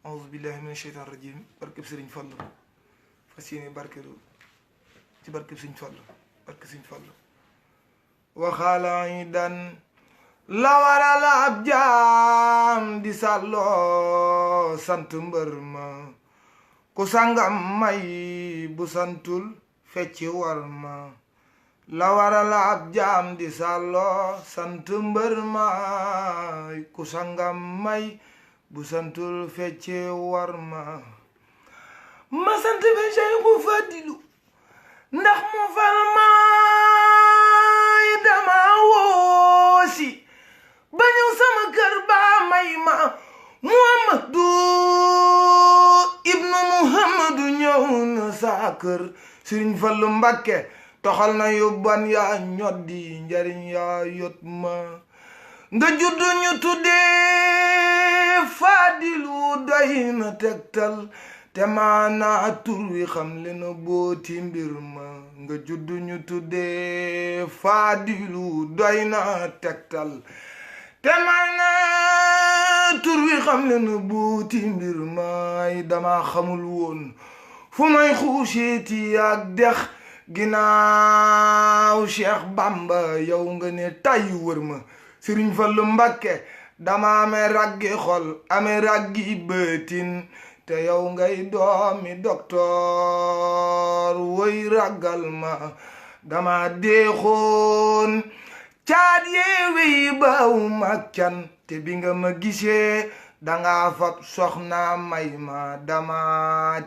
auzu billahi mina sheytaan rajim barkeb sëriñ Fallu fas yéene barkelu ci barkeb sëriñ Fallu barke sëriñ Fallu waxaala yi dan la waral ab jaam di sàlloo sant mbër ma ku sangam may bu santul fecci war ma la waral ab jaam di sàlloo sant mbër ma ku sangam may bu santul fecci war ma sant fe Seexu Fadilu ndax mu fal maay dama woosi ba ñëw sama kër ba may ma Muhammadu ibnu Muhammadu ñëw na saa kër Sëriñ Fallu Mbàkke toxal na yóbban yaa ñoddi njariñ yaa yot ma nga juddu ñu tuddee Fadilu doy na tegtal te maana tur wi xam le na booti mbir ma nga juddu ñu tuddee Fadilu doy na tegtal te maana tur wi xam le na booti mbir may dama xamul woon fu may xuuseeti ak dex ginnaaw Cheikh Bamba yow nga ne tay wër ma Sëriñ Fallu Mbàkke dama amee raggi xol amee raggi bëtin te yow ngay doomi doktoor woy ragal ma dama deexoon caat yeewi baw ma can te bi nga ma gisee danga fab soxna may ma dama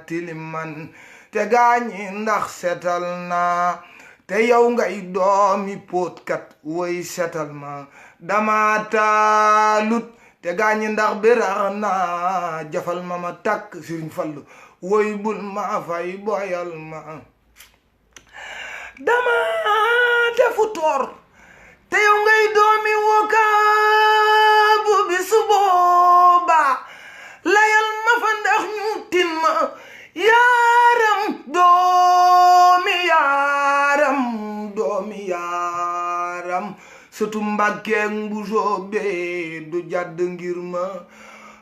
tiliman te gaañi ndax setal na te yow ngay doomi póotkat woy setal ma dama taalut te gaañi ndax birax na jafal ma ma takk Sëriñ Fallu woy bul ma fay boyal ma dama defu toor te yow ngay doomi wokaabu bi su booba layal ma fa ndax ñu tin ma yaaram doomi yaaram sëtu Mbàkke Mbusoobe du jadd ngir ma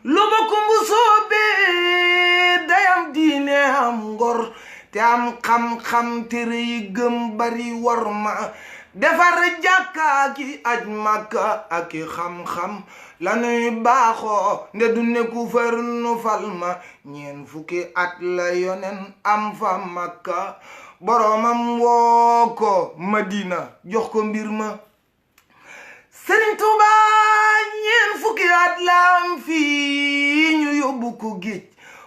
lu ma ko Mbusoobe dayam diine am ngor te am xam-xam te rëy gëm bari war ma defar jàkka ki aj Makka ak i xam-xam lanuy baaxoo nde du nekku far nu fal ma ñeen fukki at la yonen am fa Makka boromam woo ko Madina jox ko mbir ma Sëriñ Tuuba ñeen fukki at la am fii ñu yóbbu ko géej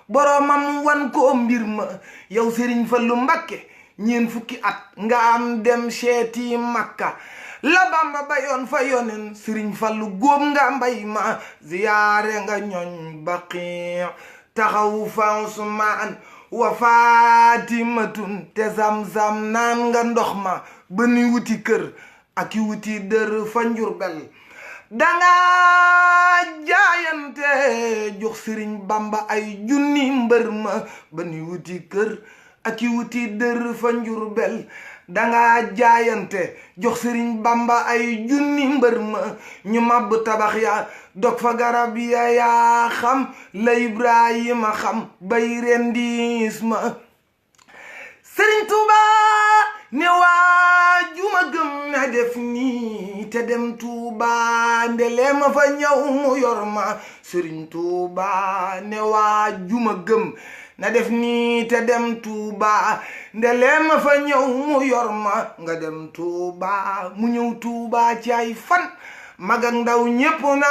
boromam wan ko mbir ma yow Sëriñ Fallu Mbàkke ñeen fukki at nga am dem seeti Makka la Bamba bayoon fa yonen Sëriñ Fallu góob nga mbay ma ziyaare nga ñoñ Baqi taxawu fa Usmaan wa Faatimatun te Zamzam naan nga ndox ma ba nuy wuti kër ak i wuti dër fa Njurbel danga jaayante jox Sëriñ Bamba ay junni mbër ma ba nuy wuti kër ak i wuti dër fa Njurbel danga jaayante jox Sëriñ Bamba ay junni mbër ma ñu mabb tabax ya dog fa garab ya yaa xam la Ibrahima xam bay rendiis ma Sëriñ Tuuba ne waa juma gëm na def nii te dem Tuuba ndele ma fa ñëw mu yor ma Sëriñ Tuuba ne waa juma gëm na def nii te dem Tuuba ndele ma fa ñëw mu yor ma nga dem Tuuba mu ñëw Tuuba ci ay fan mag ak ndaw ñépp na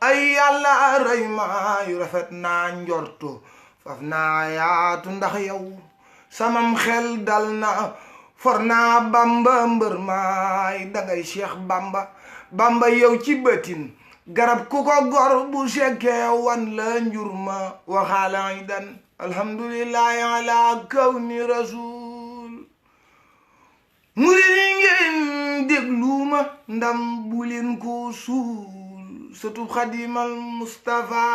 ay yàlla rey ma yu rafet naa njortu faf naa yaatu ndax yow samam xel dal na for naa Bamba mbër maay dangay Cheikh Bamba yow ci bëtin garab ku ko gor bu sekkee wan la njur ma waxaala dan alhamdulillahi ala kawni rasul murid yi ngeen déglu ma ndam bu leen ko suul sëtub Xadimal Mustafa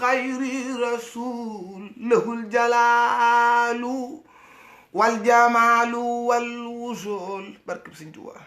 xayri rasul lahul jalaalu wal jamaalu wal wusul barkeb Sëriñ Tuubaa